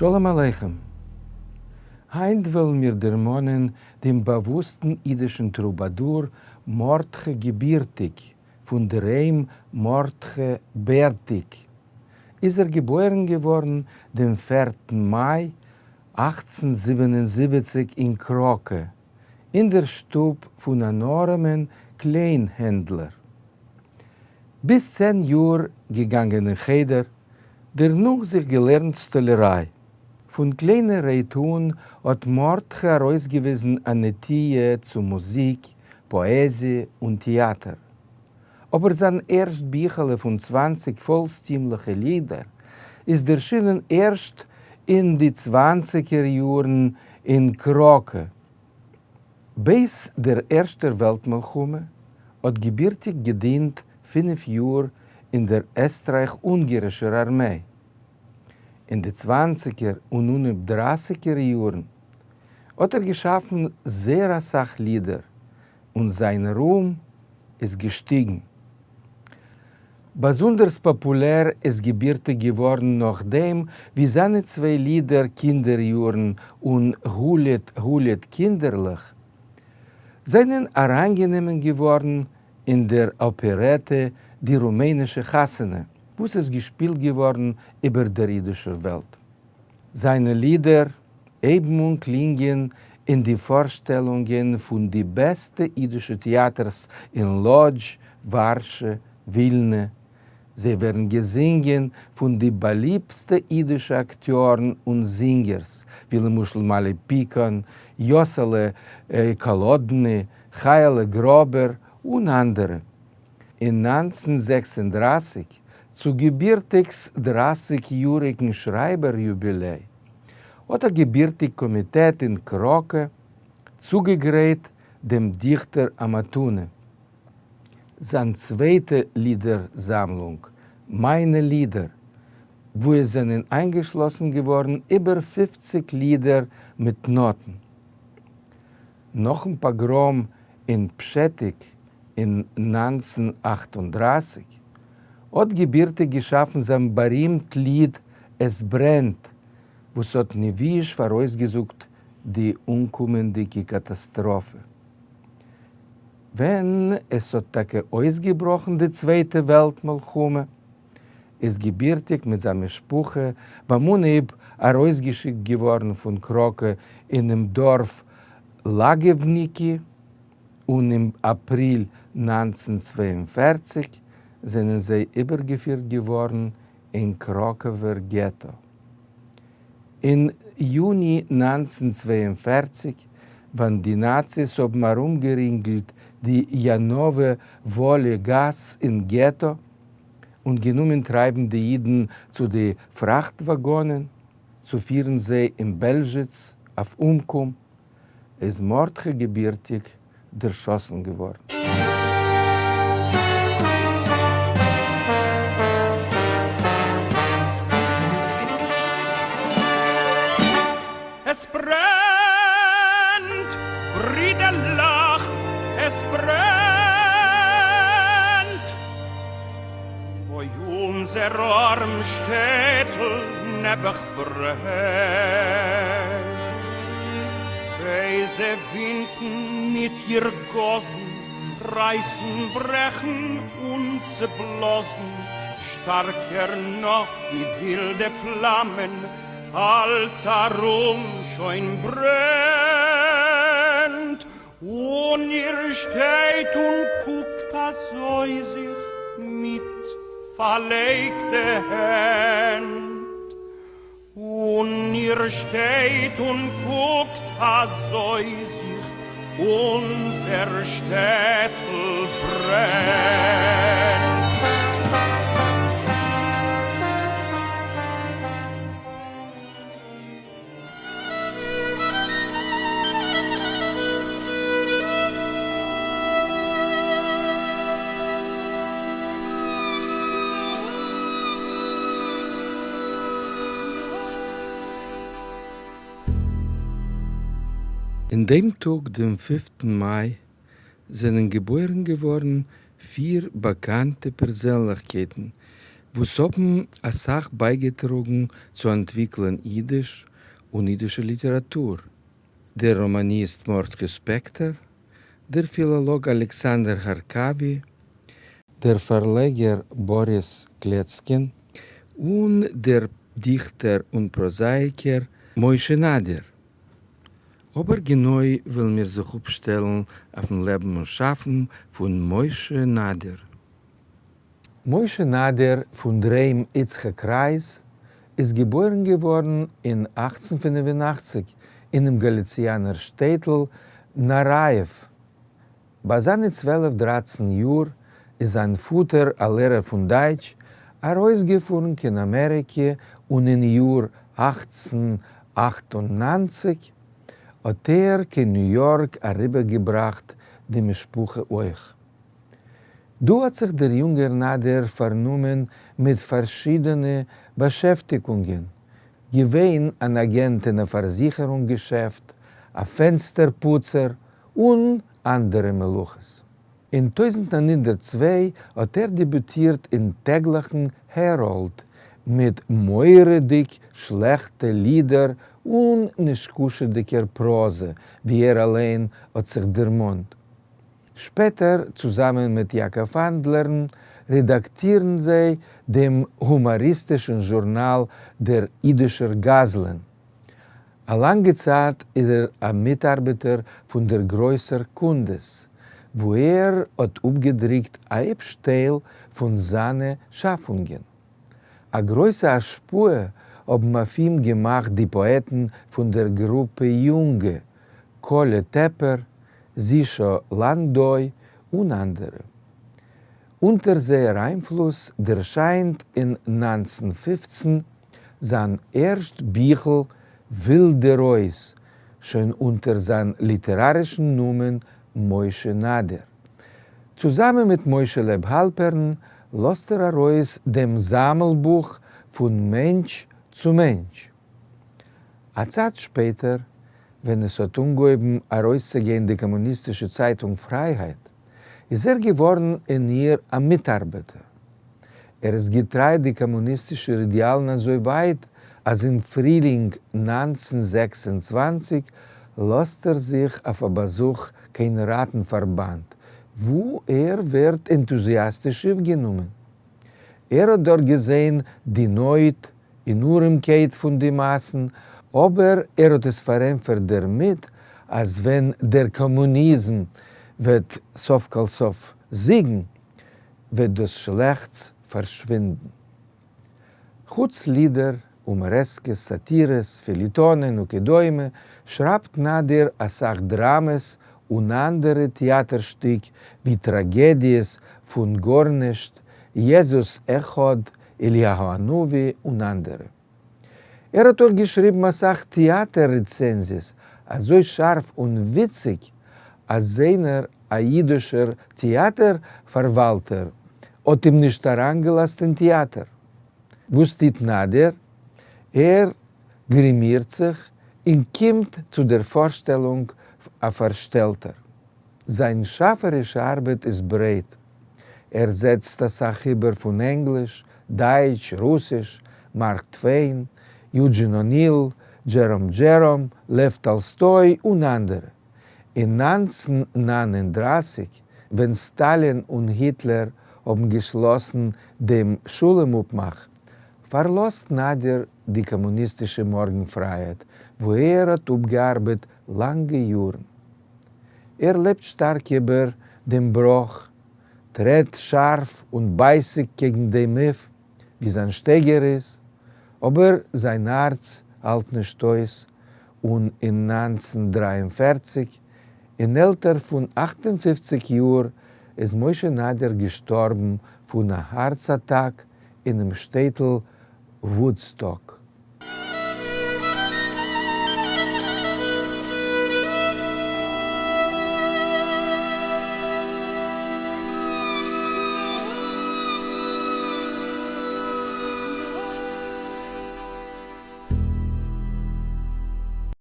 שלום עליכם! היינט וועלן מיר דערמאנען דעם באוואוסטן אידישן טרובאדור מרדכי געבירטיג, פון דערהיים מרדכי בערטיג, איז ער געבוירן געווארן דעם פערטן מאי 1877 אין קראקע, אין דער שטוב פון אן ארעמען קליין-הענדלער. ביז 10 יאר געגאנגען אין חדר, דערנאך זיך געלערנט סטאלעריי. פון קליינערהייט אן האט מרדכי ארויסגעוויזן א נטיה צו מוזיק, פאעזיע און טעאטער. אבער זיין ערשט ביכעלע פון 20 פאלקסטימליכע לידער איז דערשינען ערשט אין די צוואנציגער יארן אין קראקע. בעת דער ערשטער וועלט מלחמה האט געבירטיג געדינט 5 יאר אין דער עסטרייך-אונגערישער ארמיי. אין די צוואנציגער און אנהויב דרייסיגער יארן האט ער געשאפן זייער אסאך לידער און זיין רום איז געשטיגן. באזונדערס פאפולער איז געבירטיג געווארן נאכדעם ווי זיינע צוויי לידער קינדער-יארן און הוליעט הוליעט קינדערלעך זענען אריינגענומען געווארן אין דער אפערעטע די רומענישע חתונה וואס איז געשפילט געווארן איבער דער אידישער וועלט. זיינע לידער הייבן אן קלינגען אין די פארשטעלונגען פון די בעסטע אידישע טעאטערס אין לאדזש, ווארשע, ווילנע. זיי ווערן געזינגען פון די באליבסטע אידישע אקטיארן און זינגערס, ווי למשל מאלי פיקאן, יאסעלע קאלודני, חיה'לע גראבער און אנדערע. אין 1936, צו געבירטיג'ס 30 יאריגן שרייבער יוביליי, האט א געבירטיג קאמיטעט אין קראקע צוגעגרייט דעם דיכטער א מתנה, זיין צווייטע לידער זאמלונג, מיינע לידער, וואו עס זענען איינגעשלאסן געווארן איבער 50 לידער מיט נאטן. נאכן פאגראם אין פשעטיק אין 1938, האט געבירטיג געשאפן זיין בארימט ליד עס ברענט, וואס האט נביאיש פאראויסגעזאגט די אנקומענדיגע קאטאסטראפע. ווען עס האט טאקע אויסגעבראכן די צווייטע וועלט מלחמה, איז געבירטיג מיט זיין משפחה ביים אנהייב ארויסגעשיקט געווארן פון קראקע אינעם דארף לאגעווניקי, און אין אפריל 1942 זענען זיי איבערגעפירט געווארן אין קראקעווער געטא. אין יוני 1942, ווען די נאציס האבן ארומגערינגלט די יאנאווע וואלי גאס אין געטא און גענומען טרייבן די אידן צו די פראכט וואגאנען צו פירן זיי אין בעלזשיץ אויף אומקום, איז מרדכי געבירטיג דערשאסן געווארן. עס ברענט, ברידערלעך, עס ברענט! אוי, אונזער אָרעם שטעטל נעבעך ברענט! בייזע ווינטן מיט איר גאָזן רייסן, ברעכן און צעבלאָזן שטאַרקער נאָך די ווילדע פלאַמען, אַלץ אַרום שוין ברענט. און איר שטייט און קוקט אַזוי זיך מיט פאַרלייגטע הענט. און איר שטייט און קוקט אַזוי זיך אונזער שטעטל ברענט. אין דעם טאג דעם פינפטן מאי זענען געבוירן געווארן פיר באקאנטע פערזענליכקייטן. וואס האבן א סך בייגעטראגן צו אנטוויקלען אידיש און אידישע ליטעראטור, דער ראמאניסט מרדכי ספעקטאר, דער פילאלאג אלעקסאנדער הארקאווי, דער פארלעגער באריס קלעצקין און דער דיכטער און פראזאייקער משה נאדיר. אבער גענוי וועלן מיר זיך אפשטעלן אויפן לעבן און שאפן פון משה נאדיר. משה נאדיר פון דרעם יצחק רייז איז געבוירן געווארן אין 1885 אינעם גאליציאנער שטעטל נאראיעוו. ביי זיינע 12-13 יאר איז זיין פאטער, א לערער פון דייטש, ארויסגעפארן קיין אמעריקע און אין יאר 1898 האט ער קיין ניו יארק אריבערגעבראכט די משפחה אויך. דא האט זיך דער יונגער נאדיר פארנומען מיט פארשידענע באשעפטיגונגען, געווען אן אגענט אין א פארזיכערונג געשעפט, א פענסטער פוצער, און אנדערע מלאכות. אין 1902 האט ער דעביוטירט אין טעגליכן העראלד מיט מורא'דיג שלעכטע לידער און נישקשה'דיגער פראזע, ווי ער אליין האט זיך דערמאנט. שפעטער, צוזאמען מיט יעקב אנדלערן, רעדאקטירן זיי דעם הומאריסטישן זשורנאל דער אידישער גזלן. א לאנגע צייט איז ער א מיטארבעטער פון דער גרויסער קונדס, וואו ער האט אפגעדרוקט א היפש טייל פון זיינע שאפונגען. א גרויסע השפעה האבן אויף אים געמאכט די פאעטן פון דער גרופע יונגע, קאלע טעפער, זישא לאנדוי און אנדערע. אונטער זייער איינפלוס דערשיינט אין 1915 זיין ערשט ביכל ווילדע רויז, שוין אונטער זיין ליטערארישן נאמען משה נאדיר. צוזאמען מיט משה לייב האלפערן לאזט ער ארויס דעם זאמלבוך פון מענטש צו מענטש. א צייט שפעטער, ווען עס האט אנגעהויבן ארויסצוגיין די קאמוניסטישע צייטונג פרייהייט, איז ער געווארן אין איר א מיטארבעטער. ער איז געטריי די קאמוניסטישע אידעאלן אזוי ווייט, אז אין פרילינג 1926 לאזט ער זיך אויף א באזוך קיין ראטן-פארבאנד, וואו ער ווערט ענטוזיאסטיש אויפגענומען. ער האט דארט געזען די נויט און ארעמקייט פון די מאסן, אבער ער האט עס פארענטפערט דערמיט אז ווען דער קאמוניזם וועט סוף כל סוף זיגן, וועט דאס שלעכטס פארשווינדן. חוץ לידער, הומארעסקעס, סאטירעס, פעליעטאנען וכדומה, שרייבט נאדיר אסאך דראמעס און אנדערע טעאטער שטיק ווי טראגעדיעס פון גארנישט, יעזוס אחד, אליהו הנביא און אנדערע. ער האט אויך געשריבן אסאך טעאטער רעצענזיעס, אזוי שארף און וויציג אז איינער א אידישער טעאטער פארוואלטער האט אים נישט אריינגעלאזט אין טעאטער. וואס טוט נאדיר? ער גרימירט זיך און קומט צו דער פארשטעלונג א פארשטעלטער. זיין שאפערישע ארבעט איז ברייט. ער זעצט אסאך איבער פון ענגליש, דייטש, רוסיש, מארק טוועין, יוג'ין או'ניל, דזשעראם דזשעראם, לעוו טאלסטוי און אנדערע. אין 1939 ווען סטאלין און היטלער האבן געשלאסן דעם שלום אפמאך, פארלאזט נאדיר די קאמוניסטישע מארגן-פרייהייט וואו ער האט אפגעארבעט לאנגע יארן. ער לעבט שטארק איבער דעם בראך, טרעט שארף און בייסיג קעגן דעם איף ווי זיין שטייגער איז, אבער זיין הארץ האלט נישט אויס און אין 1943, אין עלטער פון 58 יאר, איז משה נאדיר געשטארבן פון א הארץ אטאק אינעם שטעטל וואודסטאק.